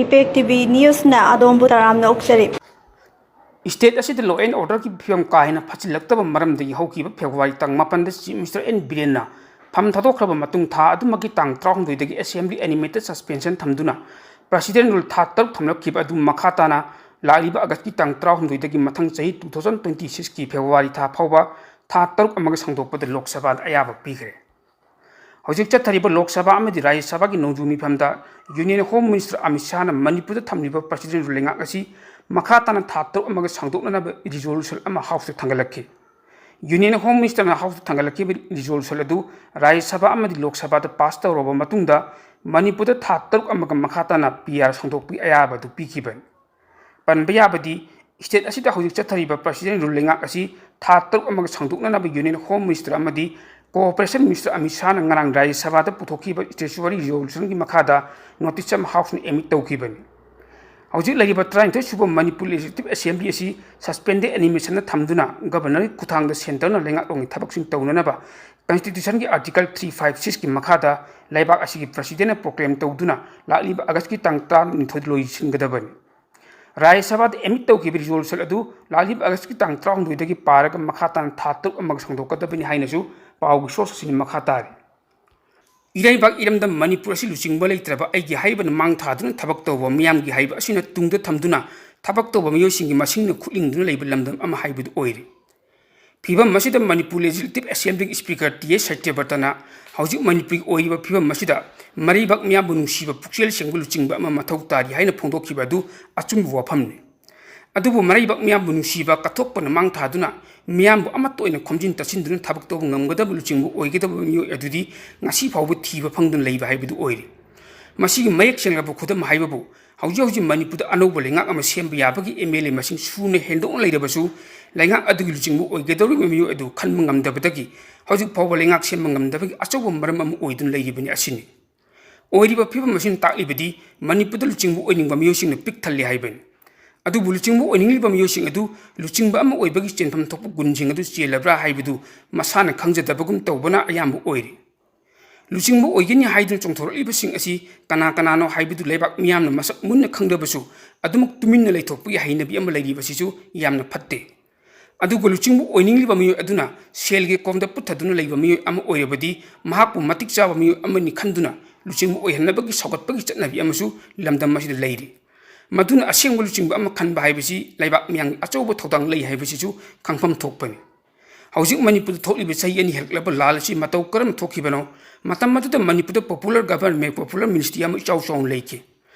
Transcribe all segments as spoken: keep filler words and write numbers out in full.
Impact T V Newsꯅ ꯑꯗꯣꯝꯕꯨ ꯇꯔꯥꯝꯅ ꯑꯣꯛꯆꯔꯤ꯫ State ꯑꯁꯤꯗ law and orderꯒꯤ ꯐꯤꯕꯝ ꯀꯥ ꯍꯦꯟꯅ ꯐꯠꯆꯤꯜꯂꯛꯇꯕ ꯃꯔꯝꯗꯒꯤ ꯍꯧꯈꯤꯕ February ꯇꯥꯡ ꯃꯥꯄꯟꯗ Chief Minister ꯑꯦꯟ ꯕꯤꯔꯦꯟꯅ ꯐꯝ ꯊꯥꯗꯣꯛꯈ꯭ꯔꯕ ꯃꯇꯨꯡ ꯊꯥ ꯑꯗꯨꯃꯛꯀꯤ ꯇꯥꯡ ꯇꯔꯥꯍꯨꯝꯗꯣꯏꯗꯒꯤ assembly animated suspension ꯊꯝꯗꯨꯅ President rule ꯊꯥ ꯇꯔꯨꯛ ꯊꯝꯂꯛꯈꯤꯕ ꯑꯗꯨ ꯃꯈꯥ ꯇꯥꯅ ꯂꯥꯛꯂꯤꯕ Augustꯀꯤ ꯇꯥꯡ ꯇꯔꯥꯍꯨꯝꯗꯣꯏꯗꯒꯤ ꯃꯊꯪ ꯆꯍꯤ two thousand twenty sixꯀꯤ February ꯊꯥ ꯐꯥꯎꯕ ꯊꯥ ꯇꯔꯨꯛ ꯑꯃꯒ ꯁꯥꯡꯗꯣꯛꯄꯗ Lok Sabhaꯗ ꯑꯌꯥꯕ ꯄꯤꯈ꯭ꯔꯦ꯫ ꯍꯧꯖꯤꯛ ꯆꯠꯊꯔꯤꯕ Lok Sabha ꯑꯃꯗꯤ Rajya Sabhaꯒꯤ ꯅꯣꯡꯖꯨ ꯃꯤꯐꯝꯗ Union Home Minister ꯑꯃꯤꯠ ꯁꯥꯍꯅ ꯃꯅꯤꯄꯨꯔꯗ ꯊꯝꯂꯤꯕ President rule ꯂꯩꯉꯥꯛ ꯑꯁꯤ ꯃꯈꯥ ꯇꯥꯅ ꯊꯥ ꯇꯔꯨꯛ ꯑꯃꯒ ꯁꯥꯡꯗꯣꯛꯅꯅꯕ resolution ꯑꯃ Houseꯇ ꯊꯥꯡꯒꯠꯂꯛꯈꯤ꯫ Union Home Ministerꯅ Houseꯇ ꯊꯥꯡꯒꯠꯂꯛꯈꯤꯕ resolution ꯑꯗꯨ Rajya Sabha ꯑꯃꯗꯤ Lok Sabhaꯗ pass ꯇꯧꯔꯕ ꯃꯇꯨꯡꯗ ꯃꯅꯤꯄꯨꯔꯗ ꯊꯥ ꯇꯔꯨꯛ ꯑꯃꯒ ꯃꯈꯥ ꯇꯥꯅ P R ꯁꯥꯡꯗꯣꯛꯄꯒꯤ ꯑꯌꯥꯕ ꯑꯗꯨ ꯄꯤꯈꯤꯕꯅꯤ꯫ ꯄꯟꯕ ꯌꯥꯕꯗꯤ, state ꯑꯁꯤꯗ ꯍꯧꯖꯤꯛ ꯆꯠꯊꯔꯤꯕ President rule ꯂꯩꯉꯥꯛ ꯑꯁꯤ ꯊꯥ ꯇꯔꯨꯛ ꯑꯃꯒ ꯁꯥꯡꯗꯣꯛꯅꯅꯕ Union Home Minister ꯑꯃꯗꯤ Cooperation Minister ꯑꯃꯤꯠ ꯁꯥꯍꯅ ꯉꯔꯥꯡ Rajya Sabhaꯗ ꯄꯨꯊꯣꯛꯈꯤꯕ statutory resolutionꯒꯤ ꯃꯈꯥꯗ notice ꯑꯃ Houseꯅ emit ꯇꯧꯈꯤꯕꯅꯤ꯫ ꯍꯧꯖꯤꯛ ꯂꯩꯔꯤꯕ ꯇꯔꯥꯅꯤꯊꯣꯏ ꯁꯨꯕ Manipur Legislative Assembly ꯑꯁꯤ suspended animationꯗ ꯊꯝꯗꯨꯅ Governorꯒꯤ ꯈꯨꯠꯊꯥꯡꯗ centreꯅ ꯂꯩꯉꯥꯛꯂꯣꯟꯒꯤ ꯊꯕꯛꯁꯤꯡ ꯇꯧꯅꯅꯕ Constitutionꯒꯤ Article three five sixꯀꯤ ꯃꯈꯥꯗ ꯂꯩꯕꯥꯛ ꯑꯁꯤꯒꯤ Presidentꯅ proclaim ꯇꯧꯗꯨꯅ ꯂꯥꯛꯂꯤꯕ Augustꯀꯤ ꯇꯥꯡ ꯇꯔꯥꯅꯤꯊꯣꯏꯗ ꯂꯣꯏꯁꯤꯟꯒꯗꯕꯅꯤ꯫ Rajya Sabhaꯗ emit ꯇꯧꯈꯤꯕ resolution ꯑꯗꯨ ꯂꯥꯛꯂꯤꯕ Augustꯀꯤ ꯇꯥꯡ ꯇꯔꯥꯍꯨꯝꯗꯣꯏꯗꯒꯤ ꯄꯥꯔꯒ ꯃꯈꯥ ꯇꯥꯅ ꯊꯥ ꯇꯔꯨꯛ ꯑꯃꯒ ꯁꯥꯡꯗꯣꯛꯀꯗꯕꯅꯤ ꯍꯥꯏꯅꯁꯨ ꯄꯥꯎꯒꯤ source ꯑꯁꯤꯅ ꯃꯈꯥ ꯇꯥꯔꯤ꯫ ꯏꯔꯩꯕꯥꯛ ꯏꯔꯝꯗꯝ ꯃꯅꯤꯄꯨꯔ ꯑꯁꯤ ꯂꯨꯆꯤꯡꯕ ꯂꯩꯇ꯭ꯔꯕ ꯑꯩꯒꯤ ꯍꯥꯏꯕꯅ ꯃꯥꯡ ꯊꯥꯗꯨꯅ ꯊꯕꯛ ꯇꯧꯕ ꯃꯤꯌꯥꯝꯒꯤ ꯍꯥꯏꯕ ꯑꯁꯤꯅ ꯇꯨꯡꯗ ꯊꯝꯗꯨꯅ ꯊꯕꯛ ꯇꯧꯕ ꯃꯤꯑꯣꯏꯁꯤꯡꯒꯤ ꯃꯁꯤꯡꯅ ꯈꯨꯠꯂꯤꯡꯗꯨꯅ ꯂꯩꯕ ꯂꯝꯗꯝ ꯑꯃ ꯍꯥꯏꯕꯗꯨ ꯑꯣꯏꯔꯦ꯫ ꯐꯤꯕꯝ ꯑꯁꯤꯗ ꯃꯅꯤꯄꯨꯔ Legislative Assemblyꯒꯤ Speaker ꯇꯤ ꯑꯦꯁ ꯁꯇ꯭ꯌꯕ꯭ꯔꯇꯅ ꯍꯧꯖꯤꯛ ꯃꯅꯤꯄꯨꯔꯒꯤ ꯑꯣꯏꯔꯤꯕ ꯐꯤꯕꯝ ꯑꯁꯤꯗ ꯃꯔꯩꯕꯥꯛ ꯃꯤꯌꯥꯝꯕꯨ ꯅꯨꯡꯁꯤꯕ ꯄꯨꯛꯆꯦꯜ ꯁꯦꯡꯕ ꯂꯨꯆꯤꯡꯕ ꯑꯃ ꯃꯊꯧ ꯇꯥꯔꯤ ꯍꯥꯏꯅ ꯐꯣꯡꯗꯣꯛꯈꯤꯕ ꯑꯗꯨ ꯑꯆꯨꯝꯕ ꯋꯥꯐꯝꯅꯤ꯫ ꯑꯗꯨꯕꯨ ꯃꯔꯩꯕꯥꯛ ꯃꯤꯌꯥꯝꯕꯨ ꯅꯨꯡꯁꯤꯕ ꯀꯠꯊꯣꯛꯄꯅ ꯃꯥꯡ ꯊꯥꯗꯨꯅ ꯃꯤꯌꯥꯝꯕꯨ ꯑꯃꯠꯇ ꯑꯣꯏꯅ ꯈꯣꯝꯖꯤꯟ ꯇꯥꯁꯤꯟꯗꯨꯅ ꯊꯕꯛ ꯇꯧꯕ ꯉꯝꯒꯗꯕ ꯂꯨꯆꯤꯡꯕ ꯑꯣꯏꯒꯗꯕ ꯃꯤꯑꯣꯏ ꯑꯗꯨꯗꯤ ꯉꯁꯤ ꯐꯥꯎꯕ ꯊꯤꯕ ꯐꯪꯗꯨꯅ ꯂꯩꯕ ꯍꯥꯏꯕꯗꯨ ꯑꯣꯏꯔꯦ꯫ ꯃꯁꯤꯒꯤ ꯃꯌꯦꯛ ꯁꯦꯡꯂꯕ ꯈꯨꯗꯝ ꯍꯥꯏꯕꯕꯨ ꯍꯧꯖꯤꯛ ꯍꯧꯖꯤꯛ ꯃꯅꯤꯄꯨꯔꯗ ꯑꯅꯧꯕ ꯂꯩꯉꯥꯛ ꯑꯃ ꯁꯦꯝꯕ ꯌꯥꯕꯒꯤ ꯑꯦꯝ ꯑꯦꯜ ꯑꯦ ꯃꯁꯤꯡ ꯁꯨꯅ ꯍꯦꯟꯗꯣꯛꯅ ꯂꯩꯔꯕꯁꯨ ꯂꯩꯉꯥꯛ ꯑꯗꯨꯒꯤ ꯂꯨꯆꯤꯡꯕ ꯑꯣꯏꯒꯗꯧꯔꯤꯕ ꯃꯤꯑꯣꯏ ꯑꯗꯨ ꯈꯟꯕ ꯉꯝꯗꯕꯗꯒꯤ ꯍꯧꯖꯤꯛ ꯐꯥꯎꯕ ꯂꯩꯉꯥꯛ ꯁꯦꯝꯕ ꯉꯝꯗꯕꯒꯤ ꯑꯆꯧꯕ ꯃꯔꯝ ꯑꯃ ꯑꯣꯏꯗꯨꯅ ꯂꯩꯔꯤꯕꯅꯤ ꯑꯁꯤꯅꯤ꯫ ꯑꯣꯏꯔꯤꯕ ꯐꯤꯕꯝ ꯑꯁꯤꯅ ꯇꯥꯛꯂꯤꯕꯗꯤ ꯃꯅꯤꯄꯨꯔꯗ ꯂꯨꯆꯤꯡꯕ ꯑꯣꯏꯅꯤꯡꯕ ꯃꯤꯑꯣꯏꯁꯤꯡꯅ ꯄꯤꯛ ꯊꯜꯂꯤ ꯍꯥꯏꯕꯅꯤ꯫ ꯑꯗꯨꯕꯨ ꯂꯨꯆꯤꯡꯕ ꯑꯣꯏꯅꯤꯡꯂꯤꯕ ꯃꯤꯑꯣꯏꯁꯤꯡ ꯑꯗꯨ ꯂꯨꯆꯤꯡꯕ ꯑꯃ ꯑꯣꯏꯕꯒꯤ ꯆꯦꯟꯐꯝ ꯊꯣꯛꯄ ꯒꯨꯟꯁꯤꯡ ꯑꯗꯨ ꯆꯦꯜꯂꯕ꯭ꯔꯥ ꯍꯥꯏꯕꯗꯨ ꯃꯁꯥꯅ ꯈꯪꯖꯗꯕꯒꯨꯝ ꯇꯧꯕꯅ ꯑꯌꯥꯝꯕ ꯑꯣꯏꯔꯤ꯫ ꯂꯨꯆꯤꯡꯕ ꯑꯣꯏꯒꯅꯤ ꯍꯥꯏꯗꯨꯅ ꯆꯣꯡꯊꯣꯔꯛꯂꯤꯕꯁꯤꯡ ꯑꯁꯤ ꯀꯅꯥ ꯀꯅꯥꯅꯣ ꯍꯥꯏꯕꯗꯨ ꯂꯩꯕꯥꯛ ꯃꯤꯌꯥꯝꯅ ꯃꯁꯛ ꯃꯨꯟꯅ ꯈꯪꯗ꯭ꯔꯕꯁꯨ ꯑꯗꯨꯃꯛ ꯇꯨꯃꯤꯟꯅ ꯂꯩꯊꯣꯛꯄꯒꯤ ꯍꯩꯅꯕꯤ ꯑꯃ ꯂꯩꯔꯤꯕꯁꯤꯁꯨ ꯌꯥꯝꯅ ꯐꯠꯇꯦ꯫ ꯑꯗꯨꯒ ꯂꯨꯆꯤꯡꯕ ꯑꯣꯏꯅꯤꯡꯂꯤꯕ ꯃꯤꯑꯣꯏ ꯑꯗꯨꯅ ꯁꯦꯜꯒꯤ ꯀꯣꯝꯗ ꯄꯨꯠꯊꯗꯨꯅ ꯂꯩꯕ ꯃꯤꯑꯣꯏ ꯑꯃ ꯑꯣꯏꯔꯕꯗꯤ ꯃꯍꯥꯛꯄꯨ ꯃꯇꯤꯛ ꯆꯥꯕ ꯃꯤꯑꯣꯏ ꯑꯃꯅꯤ ꯈꯟꯗꯨꯅ ꯂꯨꯆꯤꯡꯕ ꯑꯣꯏꯍꯟꯅꯕꯒꯤ ꯁꯧꯒꯠꯄꯒꯤ ꯆꯠꯅꯕꯤ ꯑꯃꯁꯨ ꯂꯝꯗꯝ ꯑꯁꯤꯗ ꯂꯩꯔꯤ꯫ ꯃꯗꯨꯅ ꯑꯁꯦꯡꯕ ꯂꯨꯆꯤꯡꯕ ꯑꯃ ꯈꯟꯕ ꯍꯥꯏꯕꯁꯤ ꯂꯩꯕꯥꯛ ꯃꯤꯌꯥꯝꯒꯤ ꯑꯆꯧꯕ ꯊꯧꯗꯥꯡ ꯂꯩ ꯍꯥꯏꯕꯁꯤꯁꯨ ꯈꯪꯐꯝ ꯊꯣꯛꯄꯅꯤ꯫ ꯍꯧꯖꯤꯛ ꯃꯅꯤꯄꯨꯔꯗ ꯊꯣꯛꯂꯤꯕ ꯆꯍꯤ ꯑꯅꯤ ꯍꯦꯜꯂꯛꯂꯕ ꯂꯥꯟ ꯑꯁꯤ ꯃꯇꯧ ꯀꯔꯝꯅ ꯊꯣꯛꯈꯤꯕꯅꯣ? ꯃꯇꯝ ꯑꯗꯨꯗ ꯃꯅꯤꯄꯨꯔꯗ popular government, popular ministry ꯑꯃ ꯏꯆꯥꯎ ꯆꯥꯎꯅ ꯂꯩꯈꯤ꯫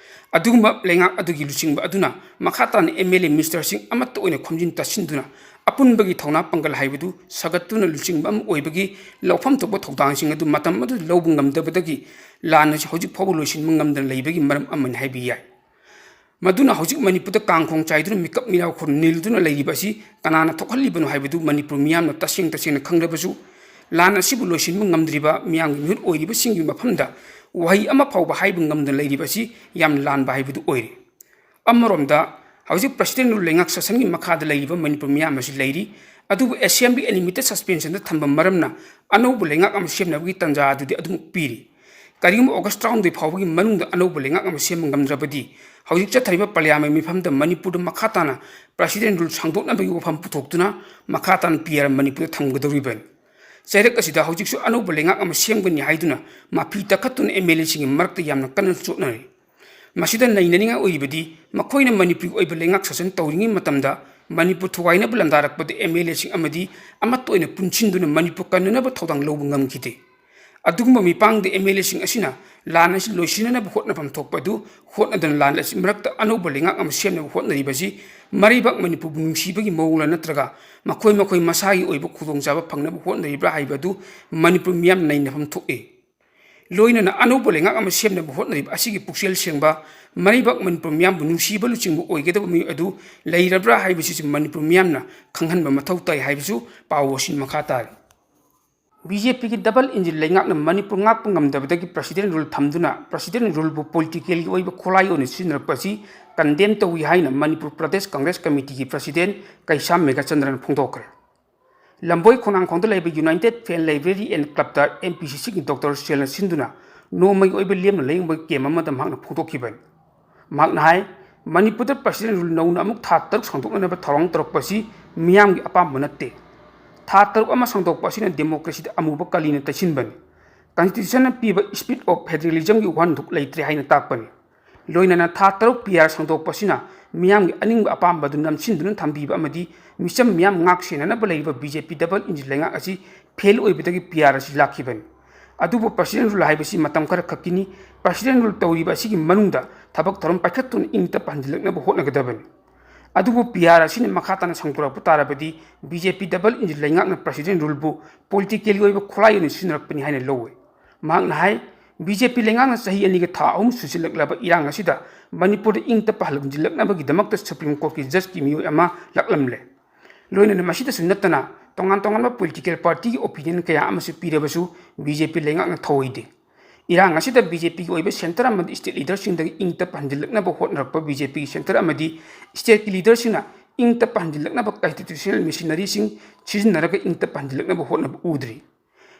ꯑꯗꯨꯒꯨꯝꯕ ꯂꯩꯉꯥꯛ ꯑꯗꯨꯒꯤ ꯂꯨꯆꯤꯡꯕ ꯑꯗꯨꯅ ꯃꯈꯥ ꯇꯥꯅ MLA ministerꯁꯤꯡ ꯑꯃꯠꯇ ꯑꯣꯏꯅ ꯈꯣꯝꯖꯤꯟ ꯇꯥꯁꯤꯟꯗꯨꯅ ꯑꯄꯨꯟꯕꯒꯤ ꯊꯧꯅꯥ ꯄꯥꯡꯒꯜ ꯍꯥꯏꯕꯗꯨ ꯁꯥꯒꯠꯇꯨꯅ ꯂꯨꯆꯤꯡꯕ ꯑꯃ ꯑꯣꯏꯕꯒꯤ ꯂꯧꯐꯝ ꯊꯣꯛꯄ ꯊꯧꯗꯥꯡꯁꯤꯡ ꯑꯗꯨ ꯃꯇꯝ ꯑꯗꯨꯗ ꯂꯧꯕ ꯉꯝꯗꯕꯗꯒꯤ ꯂꯥꯟ ꯑꯁꯤ ꯍꯧꯖꯤꯛ ꯐꯥꯎꯕ ꯂꯣꯏꯁꯤꯟꯕ ꯉꯝꯗꯅ ꯂꯩꯕꯒꯤ ꯃꯔꯝ ꯑꯃꯅꯤ ꯍꯥꯏꯕ ꯌꯥꯏ꯫ ꯃꯗꯨꯅ ꯍꯧꯖꯤꯛ ꯃꯅꯤꯄꯨꯔꯗ ꯀꯥꯡꯈꯣꯡ ꯆꯥꯏꯗꯨꯅ ꯃꯤꯀꯞ ꯃꯤꯔꯥꯎꯈꯣꯟ ꯅꯤꯜꯗꯨꯅ ꯂꯩꯔꯤꯕ ꯑꯁꯤ ꯀꯅꯥꯅ ꯊꯣꯛꯍꯜꯂꯤꯕꯅꯣ ꯍꯥꯏꯕꯗꯨ ꯃꯅꯤꯄꯨꯔ ꯃꯤꯌꯥꯝꯅ ꯇꯁꯦꯡ ꯇꯁꯦꯡꯅ ꯈꯪꯂꯕꯁꯨ, ꯂꯥꯟ ꯑꯁꯤꯕꯨ ꯂꯣꯏꯁꯤꯟꯕ ꯉꯝꯗ꯭ꯔꯤꯕ ꯃꯤꯌꯥꯝꯒꯤ ꯃꯤꯍꯨꯠ ꯑꯣꯏꯔꯤꯕꯁꯤꯡꯒꯤ ꯃꯐꯝꯗ ꯋꯥꯍꯩ ꯑꯃ ꯐꯥꯎꯕ ꯍꯥꯏꯕ ꯉꯝꯗꯅ ꯂꯩꯔꯤꯕ ꯑꯁꯤ ꯌꯥꯝ ꯂꯥꯟꯕ ꯍꯥꯏꯕꯗꯨ ꯑꯣꯏꯔꯦ꯫ ꯑꯃꯔꯣꯝꯗ, ꯍꯧꯖꯤꯛ President rule ꯂꯩꯉꯥꯛ ꯁꯥꯁꯟꯒꯤ ꯃꯈꯥꯗ ꯂꯩꯔꯤꯕ ꯃꯅꯤꯄꯨꯔ ꯃꯤꯌꯥꯝ ꯑꯁꯤ ꯂꯩꯔꯤ, ꯑꯗꯨꯕꯨ Assembly unlimited suspensionꯗ ꯊꯝꯕ ꯃꯔꯝꯅ ꯑꯅꯧꯕ ꯂꯩꯉꯥꯛ ꯑꯃ ꯁꯦꯝꯅꯕꯒꯤ ꯇꯥꯟꯖꯥ ꯑꯗꯨꯗꯤ ꯑꯗꯨꯃꯛ ꯄꯤꯔꯤ꯫ ꯀꯔꯤꯒꯨꯝꯕ August ꯇꯔꯥꯍꯨꯝꯗꯣꯏ ꯐꯥꯎꯕꯒꯤ ꯃꯅꯨꯡꯗ ꯑꯅꯧꯕ ꯂꯩꯉꯥꯛ ꯑꯃ ꯁꯦꯝꯕ ꯉꯝꯗ꯭ꯔꯕꯗꯤ, ꯍꯧꯖꯤꯛ ꯆꯠꯊꯔꯤꯕ Parliament ꯃꯤꯐꯝꯗ ꯃꯅꯤꯄꯨꯔꯗ ꯃꯈꯥ ꯇꯥꯅ President rule ꯁꯥꯡꯗꯣꯛꯅꯕꯒꯤ ꯋꯥꯐꯝ ꯄꯨꯊꯣꯛꯇꯨꯅ ꯃꯈꯥ ꯇꯥꯅ PM ꯃꯅꯤꯄꯨꯔꯗ ꯊꯝꯒꯗꯧꯔꯤꯕꯅꯤ꯫ ꯆꯩꯔꯛ ꯑꯁꯤꯗ ꯍꯧꯖꯤꯛꯁꯨ ꯑꯅꯧꯕ ꯂꯩꯉꯥꯛ ꯑꯃ ꯁꯦꯝꯒꯅꯤ ꯍꯥꯏꯗꯨꯅ ꯃꯐꯤ ꯇꯛꯈꯠꯇꯨꯅ MLAꯁꯤꯡꯒꯤ ꯃꯔꯛꯇ ꯌꯥꯝꯅ ꯀꯟꯅ ꯆꯣꯠꯅꯔꯤ꯫ ꯃꯁꯤꯗ ꯅꯩꯅꯅꯤꯡꯉꯥꯏ ꯑꯣꯏꯔꯤꯕꯗꯤ, ꯃꯈꯣꯏꯅ ꯃꯅꯤꯄꯨꯔꯒꯤ ꯑꯣꯏꯕ ꯂꯩꯉꯥꯛ ꯁꯥꯁꯟ ꯇꯧꯔꯤꯉꯩ ꯃꯇꯝꯗ ꯃꯅꯤꯄꯨꯔ ꯊꯨꯒꯥꯏꯅꯕ ꯂꯥꯟꯗꯥꯔꯛꯄꯗ MLAꯁꯤꯡ ꯑꯃꯗꯤ ꯑꯃꯠꯇ ꯑꯣꯏꯅ ꯄꯨꯟꯁꯤꯟꯗꯨꯅ ꯃꯅꯤꯄꯨꯔ ꯀꯟꯅꯅꯕ ꯊꯧꯗꯥꯡ ꯂꯧꯕ ꯉꯝꯈꯤꯗꯦ꯫ ꯑꯗꯨꯒꯨꯝꯕ ꯃꯤꯄꯥꯡꯗ MLAꯁꯤꯡ ꯑꯁꯤꯅ ꯂꯥꯟ ꯑꯁꯤ ꯂꯣꯏꯁꯤꯟꯅꯅꯕ ꯍꯣꯠꯅꯐꯝ ꯊꯣꯛꯄ ꯑꯗꯨ ꯍꯣꯠꯅꯗꯅ ꯂꯥꯟ ꯑꯁꯤ ꯃꯔꯛꯇ ꯑꯅꯧꯕ ꯂꯩꯉꯥꯛ ꯑꯃ ꯁꯦꯝꯅꯕ ꯍꯣꯠꯅꯔꯤꯕꯁꯤ ꯃꯔꯩꯕꯥꯛ ꯃꯅꯤꯄꯨꯔꯕꯨ ꯅꯨꯡꯁꯤꯕꯒꯤ ꯃꯑꯣꯡꯂ ꯅꯠꯇ꯭ꯔꯒ ꯃꯈꯣꯏ ꯃꯈꯣꯏ ꯃꯁꯥꯒꯤ ꯑꯣꯏꯕ ꯈꯨꯗꯣꯡꯆꯥꯕ ꯐꯪꯅꯕ ꯍꯣꯠꯅꯔꯤꯕ꯭ꯔꯥ ꯍꯥꯏꯕ ꯑꯗꯨ ꯃꯅꯤꯄꯨꯔ ꯃꯤꯌꯥꯝꯅ ꯅꯩꯅꯐꯝ ꯊꯣꯛꯏ꯫ ꯂꯣꯏꯅꯅ ꯑꯅꯧꯕ ꯂꯩꯉꯥꯛ ꯑꯃ ꯁꯦꯝꯅꯕ ꯍꯣꯠꯅꯔꯤꯕ ꯑꯁꯤꯒꯤ ꯄꯨꯛꯆꯦꯜ ꯁꯦꯡꯕ, ꯃꯔꯩꯕꯥꯛ ꯃꯅꯤꯄꯨꯔ ꯃꯤꯌꯥꯝꯕꯨ ꯅꯨꯡꯁꯤꯕ ꯂꯨꯆꯤꯡꯕ ꯑꯣꯏꯒꯗꯕ ꯃꯤꯑꯣꯏ ꯑꯗꯨ ꯂꯩꯔꯕ꯭ꯔꯥ ꯍꯥꯏꯕꯁꯤꯁꯨ ꯃꯅꯤꯄꯨꯔ ꯃꯤꯌꯥꯝꯅ ꯈꯪꯍꯟꯕ ꯃꯊꯧ ꯇꯥꯏ ꯍꯥꯏꯕꯁꯨ ꯄꯥꯎ ꯑꯁꯤꯅ ꯃꯈꯥ ꯇꯥꯔꯤ꯫ BJPꯒꯤ double engine ꯂꯩꯉꯥꯛꯅ ꯃꯅꯤꯄꯨꯔ ꯉꯥꯛꯄ ꯉꯝꯗꯕꯗꯒꯤ President rule ꯊꯝꯗꯨꯅ President ruleꯕꯨ politicalꯒꯤ ꯑꯣꯏꯕ ꯈꯨꯠꯂꯥꯏ ꯑꯣꯏꯅ ꯁꯤꯖꯤꯟꯅꯔꯛꯄ ꯑꯁꯤ condemn ꯇꯧꯏ ꯍꯥꯏꯅ ꯃꯅꯤꯄꯨꯔ ꯄ꯭ꯔꯗꯦꯁ ꯀꯪꯒ꯭ꯔꯦꯁ ꯀꯃꯤꯇꯤꯒꯤ President ꯀꯩꯁꯥꯝ ꯃꯦꯘꯆꯟꯗ꯭ꯔꯅ ꯐꯣꯡꯗꯣꯛꯈ꯭ꯔꯦ꯫ ꯂꯝꯕꯣꯏ ꯈꯣꯡꯅꯥꯡꯈꯣꯡꯗ ꯂꯩꯕ United Fan Library and Clubꯇ M P C Cꯒꯤ Doctor ꯁꯦꯜꯅ ꯁꯤꯟꯗꯨꯅ ꯅꯣꯡꯃꯒꯤ ꯑꯣꯏꯕ ꯂꯦꯝꯅ ꯂꯥꯏꯌꯦꯡꯕꯒꯤ camp ꯑꯃꯗ ꯃꯍꯥꯛꯅ ꯐꯣꯡꯗꯣꯛꯈꯤꯕꯅꯤ꯫ ꯃꯍꯥꯛꯅ ꯍꯥꯏ, ꯃꯅꯤꯄꯨꯔꯗ President Rule ꯅꯧꯅ ꯑꯃꯨꯛ ꯊꯥ ꯇꯔꯨꯛ ꯁꯥꯡꯗꯣꯛꯅꯅꯕ ꯊꯧꯔꯥꯡ ꯇꯧꯔꯛꯄ ꯑꯁꯤ ꯃꯤꯌꯥꯝꯒꯤ ꯑꯄꯥꯝꯕ ꯅꯠꯇꯦ꯫ ꯊꯥ ꯇꯔꯨꯛ ꯑꯃ ꯁꯥꯡꯗꯣꯛꯄ ꯑꯁꯤꯅ democracyꯗ ꯑꯃꯨꯕ ꯀꯥꯂꯤꯅ ꯇꯩꯁꯤꯟꯕꯅꯤ꯫ Constitutionꯅ ꯄꯤꯕ spirit of federalismꯒꯤ ꯋꯥꯍꯟꯊꯣꯛ ꯂꯩꯇ꯭ꯔꯦ ꯍꯥꯏꯅ ꯇꯥꯛꯄꯅꯤ꯫ ꯂꯣꯏꯅꯅ ꯊꯥ ꯇꯔꯨꯛ P R ꯁꯥꯡꯗꯣꯛꯄ ꯑꯁꯤꯅ ꯃꯤꯌꯥꯝꯒꯤ ꯑꯅꯤꯡꯕ ꯑꯄꯥꯝꯕ ꯑꯗꯨ ꯅꯝꯁꯤꯟꯗꯨꯅ ꯊꯝꯕꯤꯕ ꯑꯃꯗꯤ ꯃꯤꯆꯝ ꯃꯤꯌꯥꯝ ꯉꯥꯛ ꯁꯦꯟꯅꯅꯕ ꯂꯩꯔꯤꯕ B J P double engine ꯂꯩꯉꯥꯛ ꯑꯁꯤ fail ꯑꯣꯏꯕꯗꯒꯤ P R ꯑꯁꯤ ꯂꯥꯛꯈꯤꯕꯅꯤ꯫ ꯑꯗꯨꯕꯨ President Rule ꯍꯥꯏꯕꯁꯤ ꯃꯇꯝ ꯈꯔ ꯈꯛꯀꯤꯅꯤ꯫ President Rule ꯇꯧꯔꯤꯕ ꯑꯁꯤꯒꯤ ꯃꯅꯨꯡꯗ ꯊꯕꯛ ꯊꯧꯔꯝ ꯄꯥꯏꯈꯠꯇꯨꯅ ꯏꯪ ꯇꯞꯄ ꯍꯟꯖꯤꯜꯂꯛꯅꯕ ꯍꯣꯠꯅꯒꯗꯕꯅꯤ꯫ ꯑꯗꯨꯕꯨ P R ꯑꯁꯤꯅ ꯃꯈꯥ ꯇꯥꯅ ꯁꯥꯡꯗꯣꯔꯛꯄ ꯇꯥꯔꯕꯗꯤ B J P double engine ꯂꯩꯉꯥꯛꯅ President Ruleꯕꯨ politicalꯒꯤ ꯑꯣꯏꯕ ꯈꯨꯠꯂꯥꯏ ꯑꯣꯏꯅ ꯁꯤꯖꯤꯟꯅꯔꯛꯄꯅꯤ ꯍꯥꯏꯅ ꯂꯧꯏ꯫ ꯃꯍꯥꯛꯅ ꯍꯥꯏ, B J P ꯂꯩꯉꯥꯛꯅ ꯆꯍꯤ ꯑꯅꯤꯒ ꯊꯥ ꯑꯍꯨꯝ ꯁꯨꯖꯤꯜꯂꯛꯂꯕ ꯏꯔꯥꯡ ꯑꯁꯤꯗ ꯃꯅꯤꯄꯨꯔꯗ ꯏꯪ ꯇꯞꯄ ꯍꯟꯖꯤꯜꯂꯛꯅꯕꯒꯤꯗꯃꯛꯇ Supreme Courtꯀꯤ judgeꯀꯤ ꯃꯤꯑꯣꯏ ꯑꯃ ꯂꯥꯛꯂꯝꯂꯦ꯫ ꯂꯣꯏꯅꯅ ꯃꯁꯤꯗꯁꯨ ꯅꯠꯇꯅ ꯇꯣꯉꯥꯟ ꯇꯣꯉꯥꯟꯕ political partyꯒꯤ opinion ꯀꯌꯥ ꯑꯃꯁꯨ ꯄꯤꯔꯕꯁꯨ B J P ꯂꯩꯉꯥꯛꯅ ꯊꯧꯑꯣꯏꯗꯦ꯫ ꯏꯔꯥꯡ ꯑꯁꯤꯗ B J Pꯒꯤ ꯑꯣꯏꯕ centre ꯑꯃꯗꯤ state leaderꯁꯤꯡꯗꯒꯤ ꯏꯪ ꯇꯞꯄ ꯍꯟꯖꯤꯜꯂꯛꯅꯕ ꯍꯣꯠꯅꯔꯛꯄ B J Pꯒꯤ centre ꯑꯃꯗꯤ stateꯀꯤ leaderꯁꯤꯡꯅ ꯏꯪ ꯇꯞꯄ ꯍꯟꯖꯤꯜꯂꯛꯅꯕ constitutional machineryꯁꯤꯡ ꯁꯤꯖꯤꯟꯅꯔꯒ ꯏꯪ ꯇꯞꯄ ꯍꯟꯖꯤꯜꯂꯛꯅꯕ ꯍꯣꯠꯅꯕ ꯎꯗ꯭ꯔꯤ꯫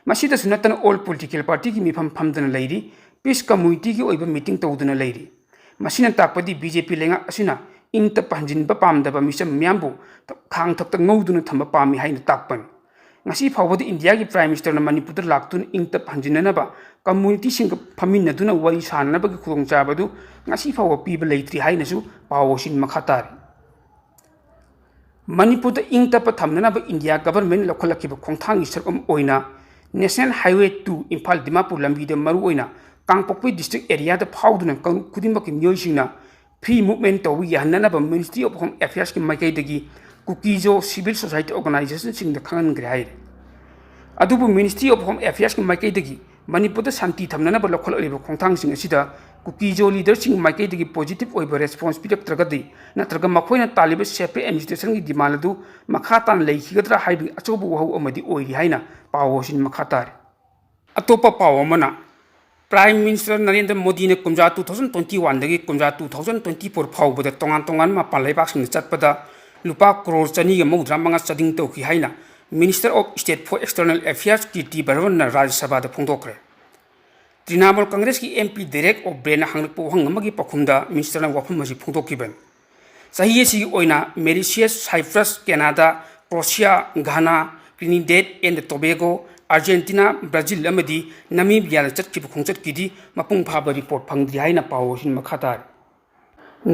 ꯃꯁꯤꯗꯁꯨ ꯅꯠꯇꯅ all political partyꯒꯤ ꯃꯤꯐꯝ ꯐꯝꯗꯅ ꯂꯩꯔꯤ, peace communityꯒꯤ ꯑꯣꯏꯕ meeting ꯇꯧꯗꯨꯅ ꯂꯩꯔꯤ꯫ ꯃꯁꯤꯅ ꯇꯥꯛꯄꯗꯤ B J P ꯂꯩꯉꯥꯛ ꯑꯁꯤꯅ ꯏꯪ ꯇꯞꯄ ꯍꯟꯖꯤꯟꯕ ꯄꯥꯝꯗꯕ ꯃꯤꯆꯝ ꯃꯤꯌꯥꯝꯕꯨ ꯈꯥꯡ ꯊꯛꯇ ꯉꯧꯗꯨꯅ ꯊꯝꯕ ꯄꯥꯝꯃꯤ ꯍꯥꯏꯅ ꯇꯥꯛꯄꯅꯤ꯫ ꯉꯁꯤ ꯐꯥꯎꯕꯗ ꯏꯟꯗꯤꯌꯥꯒꯤ Prime Ministerꯅ ꯃꯅꯤꯄꯨꯔꯗ ꯂꯥꯛꯇꯨꯅ ꯏꯪ ꯇꯞꯄ ꯍꯟꯖꯤꯟꯅꯅꯕ communityꯁꯤꯡꯒ ꯐꯝꯃꯤꯟꯅꯗꯨꯅ ꯋꯥꯔꯤ ꯁꯥꯅꯅꯕꯒꯤ ꯈꯨꯗꯣꯡꯆꯥꯕ ꯑꯗꯨ ꯉꯁꯤ ꯐꯥꯎꯕ ꯄꯤꯕ ꯂꯩꯇ꯭ꯔꯤ ꯍꯥꯏꯅꯁꯨ ꯄꯥꯎ ꯑꯁꯤꯅ ꯃꯈꯥ ꯇꯥꯔꯤ꯫ ꯃꯅꯤꯄꯨꯔꯗ ꯏꯪ ꯇꯞꯄ ꯊꯝꯅꯅꯕ ꯏꯟꯗꯤꯌꯥ government ꯂꯧꯈꯠꯂꯛꯈꯤꯕ ꯈꯣꯡꯊꯥꯡꯒꯤ ꯁꯔꯨꯛ ꯑꯃ ꯑꯣꯏꯅ National Highway two Imphal Dimapur ꯂꯝꯕꯤꯗ ꯃꯔꯨꯑꯣꯏꯅ ꯀꯥꯡꯄꯣꯛꯄꯤ district areaꯗ ꯐꯥꯎꯗꯨꯅ ꯀꯥꯡꯂꯨꯞ ꯈꯨꯗꯤꯡꯃꯛꯀꯤ ꯃꯤꯑꯣꯏꯁꯤꯡꯅ free movement ꯇꯧꯕ ꯌꯥꯍꯟꯅꯅꯕ Ministry of Home Affairsꯀꯤ ꯃꯥꯏꯀꯩꯗꯒꯤ ꯀꯨꯀꯤꯖꯣ civil society organizationꯁꯤꯡꯗ ꯈꯪꯍꯟꯈ꯭ꯔꯦ ꯍꯥꯏꯔꯤ꯫ ꯑꯗꯨꯕꯨ Ministry of Home Affairsꯀꯤ ꯃꯥꯏꯀꯩꯗꯒꯤ ꯃꯅꯤꯄꯨꯔꯗ ꯁꯥꯟꯇꯤ ꯊꯝꯅꯅꯕ ꯂꯧꯈꯠꯂꯛꯂꯤꯕ ꯈꯣꯡꯊꯥꯡꯁꯤꯡ ꯑꯁꯤꯗ ꯀꯨꯀꯤꯖꯣ leaderꯁꯤꯡꯒꯤ ꯃꯥꯏꯀꯩꯗꯒꯤ positive ꯑꯣꯏꯕ response ꯄꯤꯔꯛꯇ꯭ꯔꯒꯗꯤ ꯅꯠꯇ꯭ꯔꯒ ꯃꯈꯣꯏꯅ ꯇꯥꯜꯂꯤꯕ separate administrationꯒꯤ demand ꯑꯗꯨ ꯃꯈꯥ ꯇꯥꯅ ꯂꯩꯈꯤꯒꯗ꯭ꯔꯥ ꯍꯥꯏꯕꯒꯤ ꯑꯆꯧꯕ ꯋꯥꯍꯧ ꯑꯃꯗꯤ ꯑꯣꯏꯔꯤ ꯍꯥꯏꯅ ꯄꯥꯎ ꯑꯁꯤꯅ ꯃꯈꯥ ꯇꯥꯔꯤ꯫ ꯑꯇꯣꯞꯄ ꯄꯥꯎ ꯑꯃꯅ, Prime Minister ꯅꯔꯦꯟꯗ꯭ꯔ ꯃꯣꯗꯤꯅ ꯀꯨꯝꯖꯥ two thousand twenty oneꯗꯒꯤ ꯀꯨꯝꯖꯥ two thousand twenty four ꯐꯥꯎꯕꯗ ꯇꯣꯉꯥꯟ ꯇꯣꯉꯥꯟꯕ ꯃꯄꯥꯟ ꯂꯩꯕꯥꯛꯁꯤꯡꯗ ꯆꯠꯄꯗ ꯂꯨꯄꯥ ꯀ꯭ꯔꯣꯔ ꯆꯅꯤꯒ ꯃꯧꯗ꯭ꯔꯥ ꯃꯉꯥ ꯆꯥꯗꯤꯡ ꯇꯧꯈꯤ ꯍꯥꯏꯅ Minister of State for External Affairs ꯀꯤꯔꯇꯤ ꯕꯔꯃꯟꯅ ꯔꯥꯖ꯭ꯌ ꯁꯚꯥꯗ ꯐꯣꯡꯗꯣꯛꯈ꯭ꯔꯦ꯫ ꯇ꯭ꯔꯤꯅꯥꯃꯨꯜ ꯀꯪꯒ꯭ꯔꯦꯁꯀꯤ MP ꯗꯦꯔꯦꯛ ꯑꯣ ꯕ꯭ꯔꯦꯟꯅ ꯍꯪꯂꯛꯄ ꯋꯥꯍꯪ ꯑꯃꯒꯤ ꯄꯥꯎꯈꯨꯝꯗ ꯃꯤꯅꯤꯁꯇꯔꯅ ꯋꯥꯐꯝ ꯑꯁꯤ ꯐꯣꯡꯗꯣꯛꯈꯤꯕꯅꯤ꯫ ꯆꯍꯤ ꯑꯁꯤꯒꯤ ꯑꯣꯏꯅ Mauritius, Cyprus, Canada, Croatia, Ghana, Trinidad and Tobago, Argentina, Brazil ꯑꯃꯗꯤ ꯅꯃꯤꯕꯤꯌꯥꯗ ꯆꯠꯈꯤꯕ ꯈꯣꯡꯆꯠꯀꯤꯗꯤ ꯃꯄꯨꯡ ꯐꯥꯕ ꯔꯤꯄꯣꯔꯠ ꯐꯪꯗ꯭ꯔꯤ ꯍꯥꯏꯅ ꯄꯥꯎ ꯑꯁꯤꯅ ꯃꯈꯥ ꯇꯥꯔꯤ꯫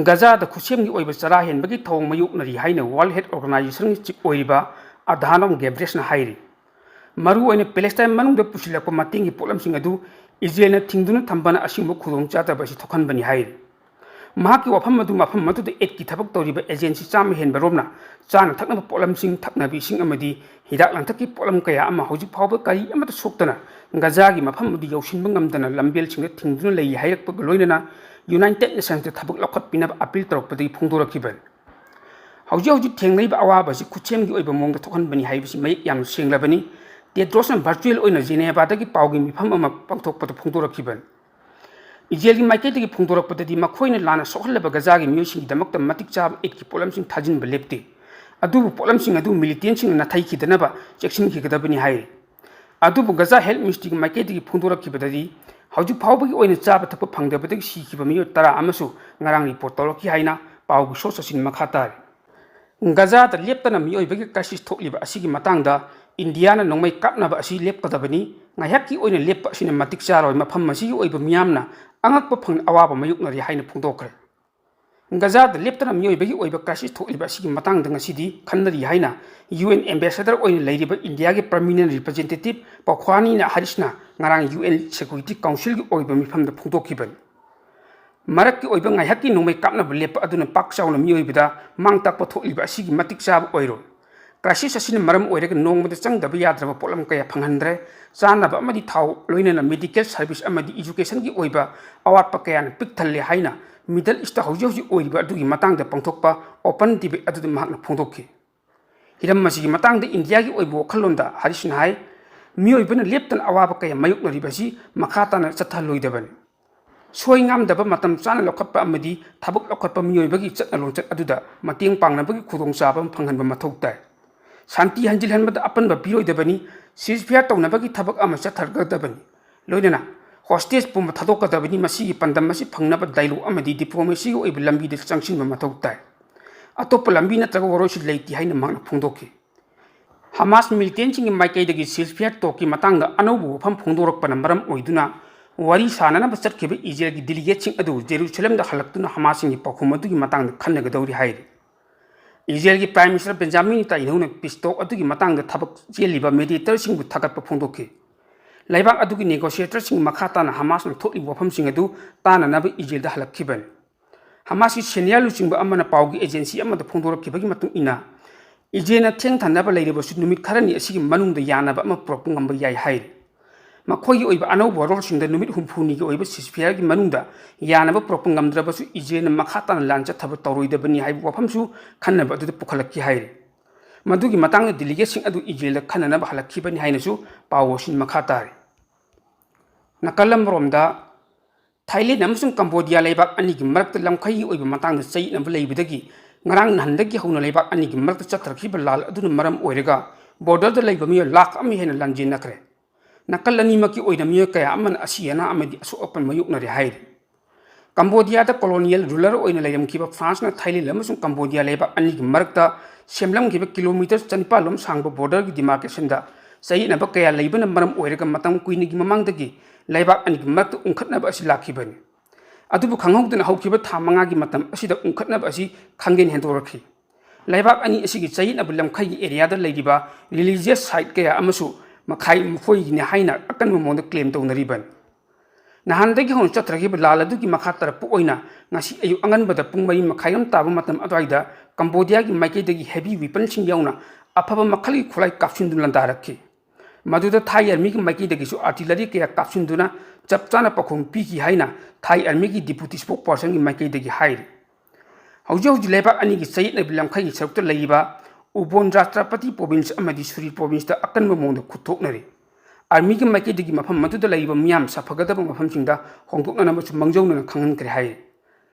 ꯒꯖꯥꯗ ꯈꯨꯠꯁꯦꯝꯒꯤ ꯑꯣꯏꯕ ꯆꯔꯥ ꯍꯦꯟꯕꯒꯤ ꯊꯧꯑꯣꯡ ꯃꯥꯌꯣꯛꯅꯔꯤ ꯍꯥꯏꯅ World Health Organization ꯒꯤ ꯆꯤꯐ ꯑꯣꯏꯔꯤꯕ ꯑꯗꯍꯥꯅꯣꯝ ꯒꯦꯕ꯭ꯔꯦꯁꯅ ꯍꯥꯏꯔꯤ꯫ ꯃꯔꯨꯑꯣꯏꯅ ꯄꯦꯂꯦꯁꯇꯥꯏꯟ ꯃꯅꯨꯡꯗ ꯄꯨꯁꯤꯜꯂꯛꯄ ꯃꯇꯦꯡꯒꯤ ꯄꯣꯠꯂꯝꯁꯤꯡ ꯑꯗꯨ ꯏꯖꯔꯦꯜꯅ ꯊꯤꯡꯗꯨꯅ ꯊꯝꯕꯅ ꯑꯁꯤꯒꯨꯝꯕ ꯈꯨꯗꯣꯡꯆꯥꯗꯕ ꯑꯁꯤ ꯊꯣꯛꯍꯟꯕꯅꯤ ꯍꯥꯏꯔꯤ꯫ ꯃꯍꯥꯛꯀꯤ ꯋꯥꯐꯝ ꯑꯗꯨ ꯃꯐꯝ ꯑꯗꯨꯗ ꯑꯦꯗꯀꯤ ꯊꯕꯛ ꯇꯧꯔꯤꯕ ꯑꯦꯖꯦꯟꯁꯤ ꯆꯥꯝꯃ ꯍꯦꯟꯕ ꯔꯣꯝꯅ ꯆꯥꯅ ꯊꯛꯅꯕ ꯄꯣꯠꯂꯝꯁꯤꯡ, ꯊꯛꯅꯕ ꯏꯁꯤꯡ ꯑꯃꯗꯤ ꯍꯤꯗꯥꯛ ꯂꯥꯡꯊꯛꯀꯤ ꯄꯣꯠꯂꯝ ꯀꯌꯥ ꯑꯃ ꯍꯧꯖꯤꯛ ꯐꯥꯎꯕ ꯀꯔꯤ ꯑꯃꯠꯇ ꯁꯣꯛꯇꯅ ꯒꯖꯥꯒꯤ ꯃꯐꯝ ꯑꯗꯨ ꯌꯧꯁꯤꯟꯕ ꯉꯝꯗꯅ ꯂꯝꯕꯦꯜꯁꯤꯡꯗ ꯊꯤꯡꯗꯨꯅ ꯂꯩꯔꯤ ꯍꯥꯏꯔꯛꯄꯒ ꯂꯣꯏꯅꯅ ꯌꯨꯅꯥꯏꯇꯦꯗ ꯅꯦꯁꯟꯁꯇ ꯊꯕꯛ ꯂꯧꯈꯠꯄꯤꯅꯕ ꯑꯄꯤꯜ ꯇꯧꯔꯛꯄꯗꯒꯤ ꯐꯣꯡꯗꯣꯔꯛꯈꯤꯕꯅꯤ꯫ ꯍꯧꯖꯤꯛ ꯍꯧꯖꯤꯛ ꯊꯦꯡꯅꯔꯤꯕ ꯑꯋꯥꯕ ꯑꯁꯤ ꯈꯨꯠꯁꯦꯝꯒꯤ ꯑꯣꯏꯕ ꯃꯑꯣꯡꯗ ꯊꯣꯛꯍꯟꯕꯅꯤ ꯍꯥꯏꯕꯁꯤ ꯃꯌꯦꯛ ꯌꯥꯝꯅ ꯁꯦꯡꯂꯕꯅꯤ꯫ ꯇꯦꯗ꯭ꯔꯣꯁꯅ ꯚꯔꯆꯨꯑꯦꯜ ꯑꯣꯏꯅ ꯖꯦꯅꯦꯚꯥꯗꯒꯤ ꯄꯥꯎꯒꯤ ꯃꯤꯐꯝ ꯑꯃ ꯄꯥꯡꯊꯣꯛꯄꯗ ꯐꯣꯡꯗꯣꯔꯛꯈꯤꯕꯅꯤ꯫ ꯏꯖꯔꯦꯜꯒꯤ ꯃꯥꯏꯀꯩꯗꯒꯤ ꯐꯣꯡꯗꯣꯔꯛꯄꯗꯗꯤ ꯃꯈꯣꯏꯅ ꯂꯥꯟꯅ ꯁꯣꯛꯍꯜꯂꯕ ꯒꯖꯥꯒꯤ ꯃꯤꯑꯣꯏꯁꯤꯡꯒꯤꯗꯃꯛꯇ ꯃꯇꯤꯛ ꯆꯥꯕ ꯑꯦꯗꯀꯤ ꯄꯣꯠꯂꯝꯁꯤꯡ ꯊꯥꯖꯤꯟꯕ ꯂꯦꯞꯇꯦ꯫ ꯑꯗꯨꯕꯨ ꯄꯣꯠꯂꯝꯁꯤꯡ ꯑꯗꯨ ꯃꯤꯂꯤꯇꯦꯟꯁꯤꯡꯅ ꯅꯥꯊꯩꯈꯤꯗꯅꯕ ꯆꯦꯛꯁꯤꯟꯈꯤꯒꯗꯕꯅꯤ ꯍꯥꯏꯔꯤ꯫ ꯑꯗꯨꯕꯨ ꯒꯖꯥ ꯍꯦꯜꯊ ꯃꯤꯅꯤꯁꯇ꯭ꯔꯤꯒꯤ ꯃꯥꯏꯀꯩꯗꯒꯤ ꯐꯣꯡꯗꯣꯔꯛꯈꯤꯕꯗꯗꯤ ꯍꯧꯖꯤꯛ ꯐꯥꯎꯕꯒꯤ ꯑꯣꯏꯅ ꯆꯥꯕ ꯊꯛꯄ ꯐꯪꯗꯕꯗꯒꯤ ꯁꯤꯈꯤꯕ ꯃꯤꯑꯣꯏ ꯇꯔꯥ ꯑꯃꯁꯨ ꯉꯔꯥꯡ ꯔꯤꯄꯣꯔꯠ ꯇꯧꯔꯛꯈꯤ ꯍꯥꯏꯅ ꯄꯥꯎꯒꯤ ꯁꯣꯔꯁ ꯑꯁꯤꯅ ꯃꯈꯥ ꯇꯥꯔꯤ꯫ ꯒꯖꯥꯗ ꯂꯦꯞꯇꯅ ꯃꯤꯑꯣꯏꯕꯒꯤ ꯀ꯭ꯔꯥꯏꯁꯤꯁ ꯊꯣꯛꯂꯤꯕ ꯑꯁꯤꯒꯤ ꯃꯇꯥꯡꯗ ꯏꯟꯗꯤꯌꯥꯅ ꯅꯣꯡꯃꯩ ꯀꯥꯞꯅꯕ ꯑꯁꯤ ꯂꯦꯞꯀꯗꯕꯅꯤ꯫ ꯉꯥꯏꯍꯥꯛꯀꯤ ꯑꯣꯏꯅ ꯂꯦꯞꯄ ꯑꯁꯤꯅ ꯃꯇꯤꯛ ꯆꯥꯔꯣꯏ꯫ ꯃꯐꯝ ꯑꯁꯤꯒꯤ ꯑꯣꯏꯕ ꯃꯤꯌꯥꯝꯅ ꯑꯉꯛꯄ ꯐꯪꯅ ꯑꯋꯥꯕ ꯃꯥꯌꯣꯛꯅꯔꯤ ꯍꯥꯏꯅ ꯐꯣꯡꯗꯣꯛꯈ꯭ꯔꯦ꯫ ꯒꯖꯥꯗ ꯂꯦꯞꯇꯅ ꯃꯤꯑꯣꯏꯕꯒꯤ ꯑꯣꯏꯕ ꯀ꯭ꯔꯥꯏꯁꯤꯁ ꯊꯣꯛꯂꯤꯕ ꯑꯁꯤꯒꯤ ꯃꯇꯥꯡꯗ ꯉꯁꯤꯗꯤ ꯈꯟꯅꯔꯤ ꯍꯥꯏꯅ ꯌꯨ ꯑꯦꯟ ꯑꯦꯝꯕꯦꯁꯦꯗꯔ ꯑꯣꯏꯅ ꯂꯩꯔꯤꯕ ꯏꯟꯗꯤꯌꯥꯒꯤ ꯄꯔꯃꯤꯅꯦꯟ ꯔꯤꯄ꯭ꯔꯖꯦꯟꯇꯦꯇꯤꯚ ꯄꯈ꯭ꯋꯥꯅꯤꯅ ꯍꯔꯤꯁꯅ ꯉꯔꯥꯡ ꯌꯨ ꯑꯦꯟ ꯁꯦꯀ꯭ꯌꯨꯔꯤꯇꯤ ꯀꯥꯎꯟꯁꯤꯜꯒꯤ ꯑꯣꯏꯕ ꯃꯤꯐꯝꯗ ꯐꯣꯡꯗꯣꯛꯈꯤꯕꯅꯤ꯫ ꯃꯔꯛꯀꯤ ꯑꯣꯏꯕ ꯉꯥꯏꯍꯥꯛꯀꯤ ꯅꯣꯡꯃꯩ ꯀꯥꯞꯅꯕ ꯂꯦꯞꯄ ꯑꯗꯨꯅ ꯄꯥꯛ ꯆꯥꯎꯅ ꯃꯤꯑꯣꯏꯕꯗ ꯃꯥꯡ ꯇꯥꯛꯄ ꯊꯣꯛꯂꯤꯕ ꯑꯁꯤꯒꯤ ꯃꯇꯤꯛ ꯆꯥꯕ ꯑꯣꯏꯔꯣꯏ꯫ ꯀ꯭ꯔꯥꯏꯁꯤꯁ ꯑꯁꯤꯅ ꯃꯔꯝ ꯑꯣꯏꯔꯒ ꯅꯣꯡꯃꯗ ꯆꯪꯗꯕ ꯌꯥꯗ꯭ꯔꯕ ꯄꯣꯠꯂꯝ ꯀꯌꯥ ꯐꯪꯍꯟꯗ꯭ꯔꯦ꯫ ꯆꯥꯅꯕ ꯑꯃꯗꯤ ꯊꯥꯎ, ꯂꯣꯏꯅꯅ ꯃꯦꯗꯤꯀꯦꯜ ꯁꯔꯚꯤꯁ ꯑꯃꯗꯤ ꯏꯖꯨꯀꯦꯁꯟꯒꯤ ꯑꯣꯏꯕ ꯑꯋꯥꯠꯄ ꯀꯌꯥꯅ ꯄꯤꯛ ꯊꯜꯂꯦ ꯍꯥꯏꯅ ꯃꯤꯗꯜ ꯏꯁꯇ ꯍꯧꯖꯤꯛ ꯍꯧꯖꯤꯛ ꯑꯣꯏꯔꯤꯕ ꯑꯗꯨꯒꯤ ꯃꯇꯥꯡꯗ ꯄꯥꯡꯊꯣꯛꯄ ꯑꯣꯄꯟ ꯗꯤꯕꯦꯠ ꯑꯗꯨꯗ ꯃꯍꯥꯛꯅ ꯐꯣꯡꯗꯣꯛꯈꯤ꯫ ꯍꯤꯔꯝ ꯑꯁꯤꯒꯤ ꯃꯇꯥꯡꯗ ꯏꯟꯗꯤꯌꯥꯒꯤ ꯑꯣꯏꯕ ꯋꯥꯈꯜꯂꯣꯟꯗ ꯍꯔꯤꯁꯅ ꯍꯥꯏ, ꯃꯤꯑꯣꯏꯕꯅ ꯂꯦꯞꯇꯅ ꯑꯋꯥꯕ ꯀꯌꯥ ꯃꯥꯌꯣꯛꯅꯔꯤꯕ ꯑꯁꯤ ꯃꯈꯥ ꯇꯥꯅ ꯆꯠꯊꯍꯜꯂꯣꯏꯗꯕꯅꯤ꯫ ꯁꯣꯏ ꯉꯥꯝꯗꯕ, ꯃꯇꯝ ꯆꯥꯅ ꯂꯧꯈꯠꯄ ꯑꯃꯗꯤ ꯊꯕꯛ ꯂꯧꯈꯠꯄ ꯃꯤꯑꯣꯏꯕꯒꯤ ꯆꯠꯅ ꯂꯣꯟꯆꯠ ꯑꯗꯨꯗ ꯃꯇꯦꯡ ꯄꯥꯡꯅꯕꯒꯤ ꯈꯨꯗꯣꯡꯆꯥꯕ ꯑꯃ ꯐꯪꯍꯟꯕ ꯃꯊꯧ ꯇꯥꯏ꯫ ꯁꯥꯟꯇꯤ ꯍꯟꯖꯤꯜꯍꯟꯕꯗ ꯑꯄꯟꯕ ꯄꯤꯔꯣꯏꯗꯕꯅꯤ, ceasefire ꯇꯧꯅꯕꯒꯤ ꯊꯕꯛ ꯑꯃ ꯆꯠꯊꯒꯗꯕꯅꯤ, ꯂꯣꯏꯅꯅ hostage ꯄꯨꯝꯕ ꯊꯥꯗꯣꯛꯀꯗꯕꯅꯤ, ꯃꯁꯤꯒꯤ ꯄꯥꯟꯗꯝ ꯑꯁꯤ ꯐꯪꯅꯕ dialogue ꯑꯃꯗꯤ diplomacyꯒꯤ ꯑꯣꯏꯕ ꯂꯝꯕꯤꯗ ꯆꯪꯁꯤꯟꯕ ꯃꯊꯧ ꯇꯥꯏ꯫ ꯑꯇꯣꯞꯄ ꯂꯝꯕꯤ ꯅꯠꯇ꯭ꯔꯒ ꯋꯥꯔꯣꯏꯁꯤꯟ ꯂꯩꯇꯦ ꯍꯥꯏꯅ ꯃꯍꯥꯛꯅ ꯐꯣꯡꯗꯣꯛꯈꯤ꯫ ꯍꯃꯥꯁ militantꯁꯤꯡꯒꯤ ꯃꯥꯏꯀꯩꯗꯒꯤ ceasefire talkꯀꯤ ꯃꯇꯥꯡꯗ ꯑꯅꯧꯕ ꯋꯥꯐꯝ ꯐꯣꯡꯗꯣꯔꯛꯄꯅ ꯃꯔꯝ ꯑꯣꯏꯗꯨꯅ ꯋꯥꯔꯤ ꯁꯥꯅꯅꯕ ꯆꯠꯈꯤꯕ ꯏꯖꯔꯦꯜꯒꯤ delegateꯁꯤꯡ ꯑꯗꯨ ꯖꯦꯔꯨꯁꯂꯦꯝꯗ ꯍꯜꯂꯛꯇꯨꯅ ꯍꯃꯥꯁꯁꯤꯡꯒꯤ ꯄꯥꯎꯈꯨꯝ ꯑꯗꯨꯒꯤ ꯃꯇꯥꯡꯗ ꯈꯟꯅꯒꯗꯧꯔꯤ ꯍꯥꯏꯔꯤ꯫ ꯏꯖꯔꯦꯜꯒꯤ Prime Minister Benjamin Netanyahuꯅ peace talk ꯑꯗꯨꯒꯤ ꯃꯇꯥꯡꯗ ꯊꯕꯛ ꯆꯦꯜꯂꯤꯕ mediatorꯁꯤꯡꯕꯨ ꯊꯥꯒꯠꯄ ꯐꯣꯡꯗꯣꯛꯈꯤ꯫ ꯂꯩꯕꯥꯛ ꯑꯗꯨꯒꯤ negotiatorꯁꯤꯡ ꯃꯈꯥ ꯇꯥꯅ ꯍꯃꯥꯁꯅ ꯊꯣꯛꯂꯤꯕ ꯋꯥꯐꯝꯁꯤꯡ ꯑꯗꯨ ꯇꯥꯅꯅꯕ ꯏꯖꯔꯦꯜꯗ ꯍꯜꯂꯛꯈꯤꯕꯅꯤ꯫ ꯍꯃꯥꯁꯀꯤ senior ꯂꯨꯆꯤꯡꯕ ꯑꯃꯅ ꯄꯥꯎꯒꯤ agency ꯑꯃꯗ ꯐꯣꯡꯗꯣꯔꯛꯈꯤꯕꯒꯤ ꯃꯇꯨꯡ ꯏꯟꯅ, ꯏꯖꯔꯦꯜꯅ ꯊꯦꯡꯊꯅꯕ ꯂꯩꯔꯕꯁꯨ ꯅꯨꯃꯤꯠ ꯈꯔꯅꯤ ꯑꯁꯤꯒꯤ ꯃꯅꯨꯡꯗ ꯌꯥꯅꯕ ꯑꯃ ꯄꯨꯔꯛꯄ ꯉꯝꯕ ꯌꯥꯏ ꯍꯥꯏꯔꯤ꯫ ꯃꯈꯣꯏꯒꯤ ꯑꯣꯏꯕ ꯑꯅꯧꯕ ꯋꯥꯔꯣꯜꯁꯤꯡꯗ ꯅꯨꯃꯤꯠ ꯍꯨꯝꯐꯨꯅꯤꯒꯤ ꯑꯣꯏꯕ ceasefireꯒꯤ ꯃꯅꯨꯡꯗ ꯌꯥꯅꯕ ꯄꯨꯔꯛꯄ ꯉꯝꯗ꯭ꯔꯕꯁꯨ ꯏꯖꯔꯦꯜꯅ ꯃꯈꯥ ꯇꯥꯅ ꯂꯥꯟ ꯆꯠꯊꯕ ꯇꯧꯔꯣꯏꯗꯕꯅꯤ ꯍꯥꯏꯕ ꯋꯥꯐꯝꯁꯨ ꯈꯟꯅꯕ ꯑꯗꯨꯗ ꯄꯨꯈꯠꯂꯛꯈꯤ ꯍꯥꯏꯔꯤ꯫ ꯃꯗꯨꯒꯤ ꯃꯇꯥꯡꯗ delegateꯁꯤꯡ ꯑꯗꯨ ꯏꯖꯔꯦꯜꯗ ꯈꯟꯅꯅꯕ ꯍꯜꯂꯛꯈꯤꯕꯅꯤ ꯍꯥꯏꯅꯁꯨ ꯄꯥꯎ ꯑꯁꯤꯅ ꯃꯈꯥ ꯇꯥꯔꯤ꯫ ꯅꯥꯀꯜ ꯑꯃꯔꯣꯝꯗ, ꯊꯥꯏꯂꯦꯟ ꯑꯃꯁꯨꯡ ꯀꯝꯕꯣꯗꯤꯌꯥ ꯂꯩꯕꯥꯛ ꯑꯅꯤꯒꯤ ꯃꯔꯛꯇ ꯂꯝꯈꯩꯒꯤ ꯑꯣꯏꯕ ꯃꯇꯥꯡꯗ ꯆꯌꯦꯠꯅꯕ ꯂꯩꯕꯗꯒꯤ ꯉꯔꯥꯡ ꯅꯍꯥꯟꯗꯒꯤ ꯍꯧꯅ ꯂꯩꯕꯥꯛ ꯑꯅꯤꯒꯤ ꯃꯔꯛꯇ ꯆꯠꯊꯔꯛꯈꯤꯕ ꯂꯥꯜ ꯑꯗꯨꯅ ꯃꯔꯝ ꯑꯣꯏꯔꯒ borderꯗ ꯂꯩꯕ ꯃꯤꯑꯣꯏ ꯂꯥꯈ ꯑꯃ ꯍꯦꯟꯅ ꯂꯥꯟꯖꯦꯟꯅꯈ꯭ꯔꯦ꯫ ꯅꯥꯀꯜ ꯑꯅꯤꯃꯛꯀꯤ ꯑꯣꯏꯅ ꯃꯤꯑꯣꯏ ꯀꯌꯥ ꯑꯃꯅ ꯑꯁꯤ ꯑꯅꯥ ꯑꯃꯗꯤ ꯑꯁꯣꯛ ꯑꯄꯟ ꯃꯥꯌꯣꯛꯅꯔꯦ ꯍꯥꯏꯔꯤ꯫ ꯀꯝꯕꯣꯗꯤꯌꯥꯗ colonial ruler ꯑꯣꯏꯅ ꯂꯩꯔꯝꯈꯤꯕ ꯐ꯭ꯔꯥꯟꯁꯅ ꯊꯥꯏꯂꯦꯟ ꯑꯃꯁꯨꯡ ꯀꯝꯕꯣꯗꯤꯌꯥ ꯂꯩꯕꯥꯛ ꯑꯅꯤꯒꯤ ꯃꯔꯛꯇ ꯁꯦꯝꯂꯝꯈꯤꯕ kilometre ꯆꯅꯤꯄꯥꯜ ꯂꯣꯝ ꯁꯥꯡꯕ borderꯒꯤ demarcationꯗ ꯆꯌꯦꯠꯅꯕ ꯀꯌꯥ ꯂꯩꯕꯅ ꯃꯔꯝ ꯑꯣꯏꯔꯒ ꯃꯇꯝ ꯀꯨꯏꯅꯒꯤ ꯃꯃꯥꯡꯗꯒꯤ ꯂꯩꯕꯥꯛ ꯑꯅꯤꯒꯤ ꯃꯔꯛꯇ ꯎꯪꯈꯠꯅꯕ ꯑꯁꯤ ꯂꯥꯛꯈꯤꯕꯅꯤ꯫ ꯑꯗꯨꯕꯨ ꯈꯪꯍꯧꯗꯅ ꯍꯧꯈꯤꯕ ꯊꯥ ꯃꯉꯥꯒꯤ ꯃꯇꯝ ꯑꯁꯤꯗ ꯎꯪꯈꯠꯅꯕ ꯑꯁꯤ ꯈꯪꯒꯦꯟ ꯍꯦꯟꯗꯣꯔꯛꯈꯤ꯫ ꯂꯩꯕꯥꯛ ꯑꯅꯤ ꯑꯁꯤꯒꯤ ꯆꯌꯦꯠꯅꯕ ꯂꯝꯈꯩꯒꯤ areaꯗ ꯂꯩꯔꯤꯕ religious site ꯀꯌꯥ ꯑꯃꯁꯨ ꯃꯈꯥꯏ ꯃꯈꯣꯏꯒꯤꯅꯤ ꯍꯥꯏꯅ ꯑꯀꯟꯕ ꯃꯑꯣꯡꯗ claim ꯇꯧꯅꯔꯤꯕꯅꯤ꯫ ꯅꯍꯥꯟꯗꯒꯤ ꯍꯧꯅ ꯆꯠꯊꯔꯛꯈꯤꯕ ꯂꯥꯜ ꯑꯗꯨꯒꯤ ꯃꯈꯥ ꯇꯥꯔꯛꯄ ꯑꯣꯏꯅ ꯉꯁꯤ ꯑꯌꯨꯛ ꯑꯉꯟꯕꯗ ꯄꯨꯡ ꯃꯔꯤ ꯃꯈꯥꯏꯔꯣꯝ ꯇꯥꯕ ꯃꯇꯝ ꯑꯗꯨꯋꯥꯏꯗ ꯀꯝꯕꯣꯗꯤꯌꯥꯒꯤ ꯃꯥꯏꯀꯩꯗꯒꯤ heavy weaponꯁꯤꯡ ꯌꯥꯎꯅ ꯑꯐꯕ ꯃꯈꯜꯒꯤ ꯈꯨꯠꯂꯥꯏ ꯀꯥꯞꯁꯤꯟꯗꯨꯅ ꯂꯥꯟꯗꯥꯔꯛꯈꯤ꯫ ꯃꯗꯨꯗ Thai armyꯒꯤ ꯃꯥꯏꯀꯩꯗꯒꯤꯁꯨ artillery ꯀꯌꯥ ꯀꯥꯞꯁꯤꯟꯗꯨꯅ ꯆꯞ ꯆꯥꯅ ꯄꯥꯎꯈꯨꯝ ꯄꯤꯈꯤ ꯍꯥꯏꯅ Thai armyꯒꯤ deputy spokespersonꯒꯤ ꯃꯥꯏꯀꯩꯗꯒꯤ ꯍꯥꯏꯔꯤ꯫ ꯍꯧꯖꯤꯛ ꯍꯧꯖꯤꯛ ꯂꯩꯕꯥꯛ ꯑꯅꯤꯒꯤ ꯆꯌꯦꯠꯅꯕ ꯂꯝꯈꯩꯒꯤ ꯁꯔꯨꯛꯇ ꯂꯩꯔꯤꯕ ꯎꯕꯣꯟ ꯔꯥꯁꯇ꯭ꯔꯄꯇꯤ province ꯑꯃꯗꯤ ꯁꯨꯔꯤ provinceꯇ ꯑꯀꯟꯕ ꯃꯑꯣꯡꯗ ꯈꯨꯠꯊꯣꯛꯅꯔꯤ꯫ Armyꯒꯤ ꯃꯥꯏꯀꯩꯗꯒꯤ ꯃꯐꯝ ꯑꯗꯨꯗ ꯂꯩꯔꯤꯕ ꯃꯤꯌꯥꯝ ꯁꯥꯐꯒꯗꯕ ꯃꯐꯝꯁꯤꯡꯗ ꯍꯣꯡꯗꯣꯛꯅꯅꯕꯁꯨ ꯃꯥꯡꯖꯧꯅꯅ ꯈꯪꯍꯟꯈ꯭ꯔꯦ ꯍꯥꯏꯔꯤ꯫